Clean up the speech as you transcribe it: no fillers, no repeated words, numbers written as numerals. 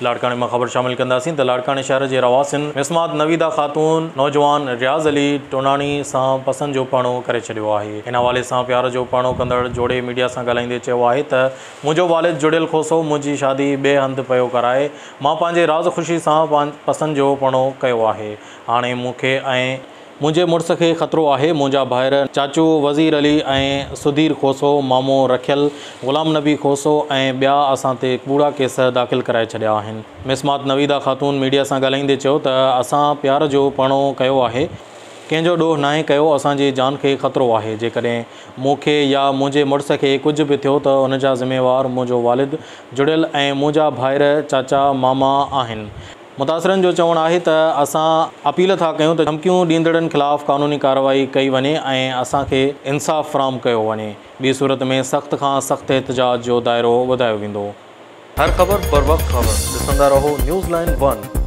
لاڙڪاڻي مان خبر شامل ڪنداسين ته لاڙڪاڻي شهر جي رهواسين مسمات نويده خاتون نوجوان رياض علي ٽوناڻي سان پسند جو پرڻو ڪري ڇڏيو آهي. ان حوالي سان پيار جو پرڻو ڪندڙ جوڙي ميڊيا سان ڳالهائيندي چيو آهي ته منهنجو والد جڙيل کوسو منهنجي شادي ٻئي هنڌ پيو ڪرائي، مان پنهنجي راض خوشي سان پسند جو پرڻو ڪيو آهي، هاڻي مون کي ۽. منهنجي مڙس کي خطرو آهي، منهنجا ڀائر چاچو وزير علي ۽ سڌير کوسو، مامو رکيل، غلام نبي کوسو ۽ ٻيا اسان تي ڪوڙا ڪيس داخل ڪرائي ڇڏيا آهن. مسمات نويده خاتون ميڊيا سان ڳالهائيندي چيو ته اسان پيار جو پرڻو ڪيو آهي، ڪنهن جو ڏوهه ناهي ڪيو، اسان جي جان کي خطرو آهي، جيڪڏهن مون کي يا منهنجي مڙس کي ڪجهه به ٿيو ته ان جا ذميوار منهنجو والد جڙيل ۽ منهنجا ڀائر، چاچا، ماما آهن. متاثرن جو چوڻ آهي ته اسان اپيل ٿا ڪيون ته ڌمڪيون ڏيندڙن خلاف قانوني ڪارروائي ڪئي وڃي ۽ اسان کي انصاف فراهم ڪيو وڃي، ٻي صورت ۾ سخت کان سخت احتجاج جو دائرو وڌايو ويندو. هر خبر بروقت خبر ڏسندا رهو نيوز لائن ون.